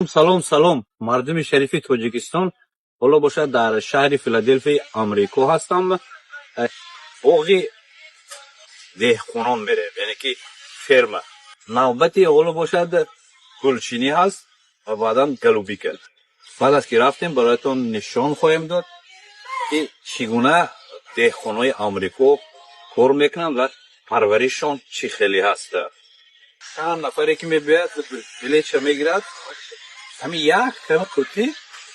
Салом, салом, мардуми шарифи Тоҷикистон. Ҳоло бошад, дар шаҳри Филаделфияи Амрико ҳастам. Боғи деҳқонон мерем, яъне ки ферма. Навбати ҳоло бошад, гулчинӣ ҳаст ва баъдан голубика. Баъд аз ки рафтем, бароятон нишон хоҳем дод, ки чӣ гуна деҳқонои Амрико кор мекунанд ва парваришшон чӣ хеле ҳаст. Чанд нафаре ки мебиёяд, билетша мегирад, ҳамин як ками қутӣ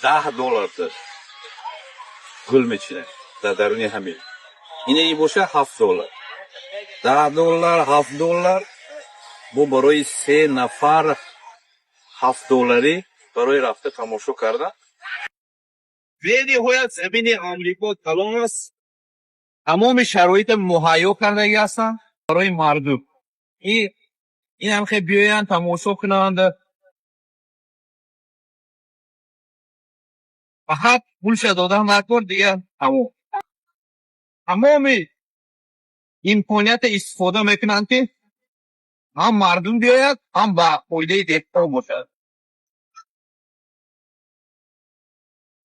10 доллар гул мечинад дар даруни ҳамин. Ине боша 7 доллар, 10 доллар, 7 доллар. Бо барои се нафар 7 долларӣ барои рафта тамошо кардан. Бениҳоят замини Амрико калон аст, тамоми шароита муҳайё кардагӣ ҳастанд барои мардум. Инам хел биёянд, тамошо кунанд. Фақат пулша додан накор, дигар тамом. Тамоми имконията истифода мекунанд, ки ҳам мардум биёяд, ҳам ба фоидаи деҳқон бошад.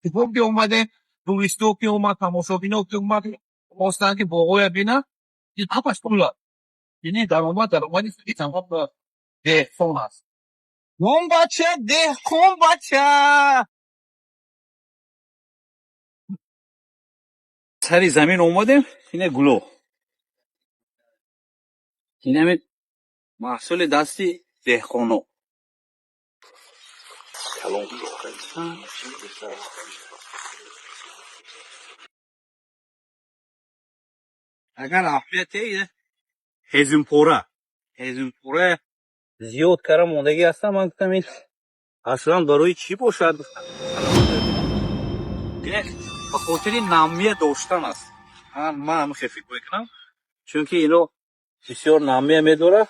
Ки омадем, туристо ки омад, тамошобино ки омад, хостанд, ки боғоя бинанд, ин ҳамаш пул аст. Яъне даромад, даромади тамом деҳқон аст. Ҳон бача, деҳқон бача. Сари замин омадем, ине гуло. Инами маҳсули дасти деҳқоно. Калон. Агар аҳамияте, ҳезумпора. Ҳезумпора зиёд кара мондагӣ ҳастам. Ман гуфтам, ин аслан барои чӣ бошад? Ба хотири намия доштан аст. Ман ҳамин хел фикр мекунам, чунки ино бисёр намия медорад.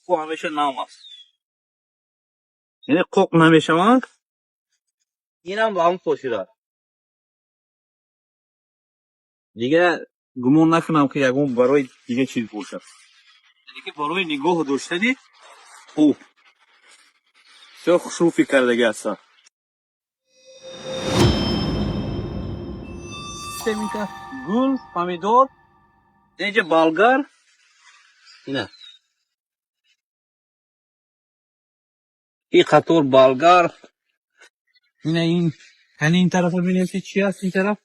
Ҳамеша нам аст, яъне қоқ намешаванд. Инам ба ҳамн хотир аст. Дигар гумон накунам, ки ягон барои дига чиз бошад, яъне ки барои нигоҳ доштани хуб. Бисёр хушрӯ фикр кардагӣ ҳастанд. Гул, помидор, инҷа болгар, ина и қатор болгар, ина ин. Кани, ин тарафа бинем, ки чӣ аст ин тараф.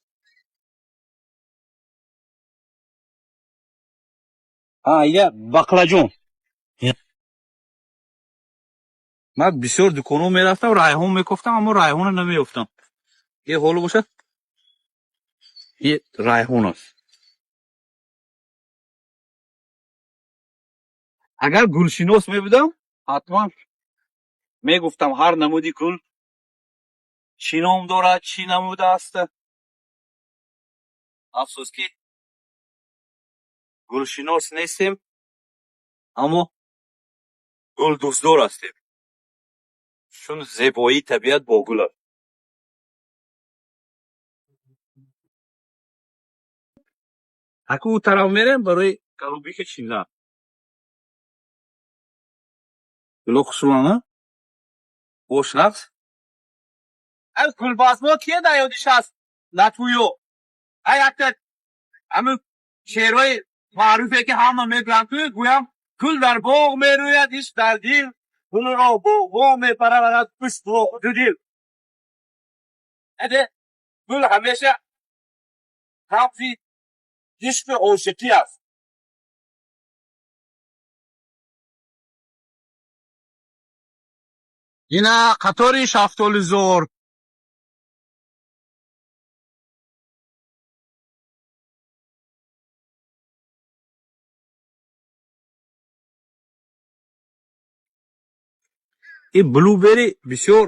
Я баклажон. Ман бисёр дуконҳо мерафтам, райҳон мекофтам, аммо райҳона намеёфтам. Е, ҳоло бошад, е райҳон аст. Агар гулшинос мебудам, ҳатман мегуфтам, ҳар намуди гул чӣ ном дорад, чӣ намуд аст. Афсӯс, ки гулшинос нестем, аммо гулдӯстдор ҳастем, чун зебоии табиат бо гул аст. Аку ӯ тараф мерем барои голубика чиндан. Гуло хушрӯанд, бош нақс. Гулбазмо кие дар ёдиш ҳаст? Латуё ай якта ҳамин шеърҳои маъруфе, ки ҳама мегӯянд, ку гӯям: гул дар боғ мерӯяд, ишқ дар дил, гулро боғбон мепарварад, пуштро дудил. Гул ҳамеша рамзи ишқу ошиқӣ аст. Ина қатори шафтолизор. Ин blueberry бисёр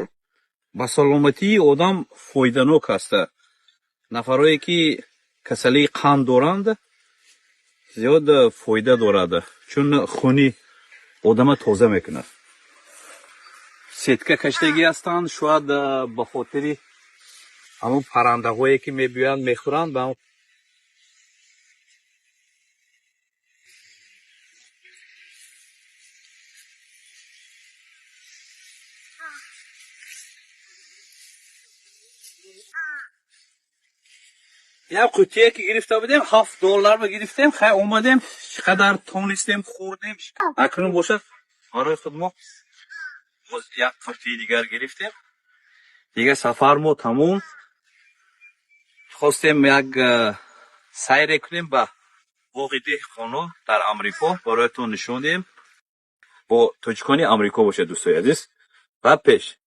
ба саломатии одам фоиданок аст. Нафарое ки касалии қанд доранд, зиёд фоида дорад, чун хуни одама тоза мекунад. Сетка кашидагӣ ҳастанд, шояд ба хотири ҳамон паррандаҳое, ки мебиёянд, мехӯранд. Ба Як қутие ки гирифта будем, 7 доллар ба гирифтем. Хай, омадем, чӣ қадар тонистем, хӯрдем. Акнун бошад, барои худ мо боз як қутии дигар гирифтем. Дигар сафар мо тамом. Хостем як сайре кунем ба боғи деҳқонон дар Амрико, бароятон нишон диҳем. Бо тоҷикони Амрико бошед, дӯстои азиз, ба пеш.